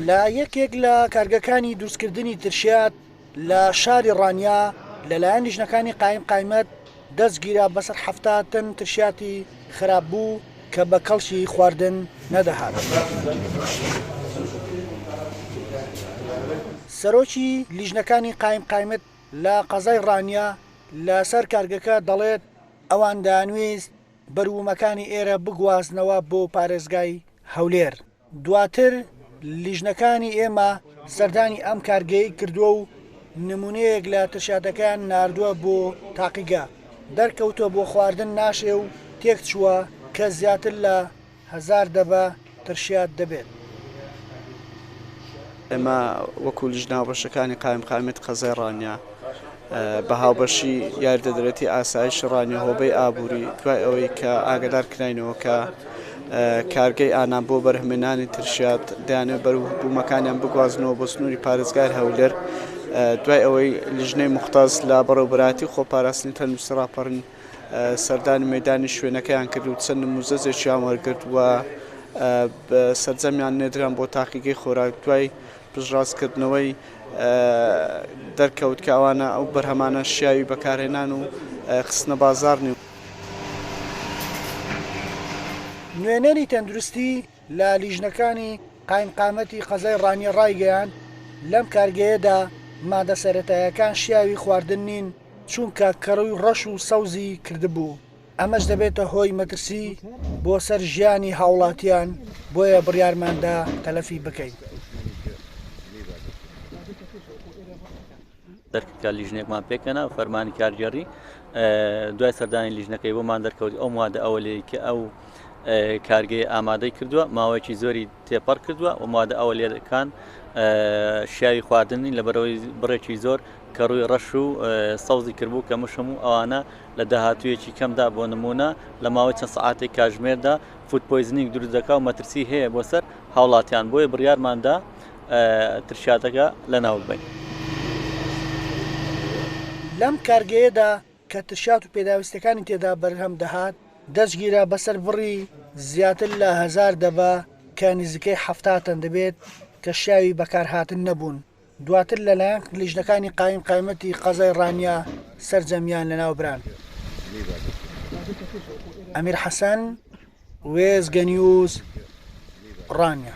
لە یەکێک لە کارگەکانی دروستکردنی ترشیات لە شاری ڕانیە لەلایەن لیژنەکانی قایم قایمەت دەست گیرا بەسەر 70 تەن ترشیاتی خراپبوو کە بە کەڵکی خواردن نەدەهات. سەرۆکی لیژنەکانی قایم قایمت لە قەزای ڕانیە لەسەر کارگەکە دەڵێت، ئەوان دەیانویست بەروبوومەکانی ئێرە بگوازنەوە بۆ پارێزگای هەولێر. دواتر لیژنەکانی ئێمە سەردانی ئەم کارگەیەی کردووە و نمونەیەک لە ترشاتەکەیان ناردووە بۆ تاقیگە، دەرکەوتووە بۆ خواردن ناشێ و تێکچووە کە زیاتر لە هەزار دەبە ترشیات دەبێت. ئێمە وەکو لیژنە هاوبەشەکانی قایمقامیەتی قەزای ڕانیە بە هاوبەشی یاریدەدەرێتی ئاسایشی ڕانیە هۆبەی ئابووری دوای ئەوەی کە ئاگدار کراینەوە کە کارگەی ئانان بۆ بەرهەمێنانی ترشیات دەیانەوێت بەروبوومەکانیان بگوازنەوە بۆ سنووری پارێزگای هەولێر دوای ئەوەی لیژنەی مختاز لە بەڕێوبەرایەتی خۆپاراستنی تەندروستی ڕاپەڕین سەردانی مەدانی شوێنەکەیان کرد و چەند نموزەجێکیان وەرگرت و سەرجەمیان نێدران بۆ تاقیگەی خۆراک دوای پشتڕاستکردنەوەی دەرکەوت کە ئەوانە ئەو بەرهەمانە شیاوی بەکارهێنان و خستنە بازاڕ نین. نوێنەری تەندروستی لە لیژنەکانی قایمقامەتی قەزای ڕانیە ڕایگەیاند، لەم کارگەیەدا مادە سەرەتایەکان شیاوی خواردن نین، چونکە کەڕووی ڕەش و سەوزی کردبوو، ئەمەش دەبێتە هۆی مەترسی بۆ سەر ژیانی هاوڵاتیان، بۆیە بڕیارماندا تەلەفی بکەین. دەرکرد کە لیژنێکمان پێکهێنا فەرمانی کارگێڕی دوای سەردانی لیژنەکەی بۆمان دەرکەوت ئەو مادە ئەوەلەی کە ئەو کارگەی ئامادەی کردووە ماوەیەکی زۆری تێپەڕ کردووە و مادە ئەوەلەکان شیاوی خواردن نین لەبەرەوەی بڕێکی زۆر کە ڕووی ڕەش و سەوزی کردبوو کە مشم و ئەوانە لە داهاتوویەکی کەمدا بۆ نمونە لە ماوەی چەند سەعاتێک کاژمێردا food poisoning دروست دەکا و مەترسی هەیە بۆ سەر هاوڵاتیان بۆیە بڕیارماندا ترشاتەکە لەناو ببەین. لەم کارگەیەدا کە ترشات و پێداویستیەکانی تێدا بەرهەم دەهات، دەستگیرا بەسەر بڕی زیاتر لە هەزار دەبە کە نزیکەی 70 تەن دەبێت کە شیاوی بەکارهاتن نەبوون، دواتر لەلایەن لیژنەکانی قایم قایمەتی قەزای ڕانیە سەرجەمیان لەناوبران. ئەمیر حەسەن، وێستگە نیوز، ڕانیە.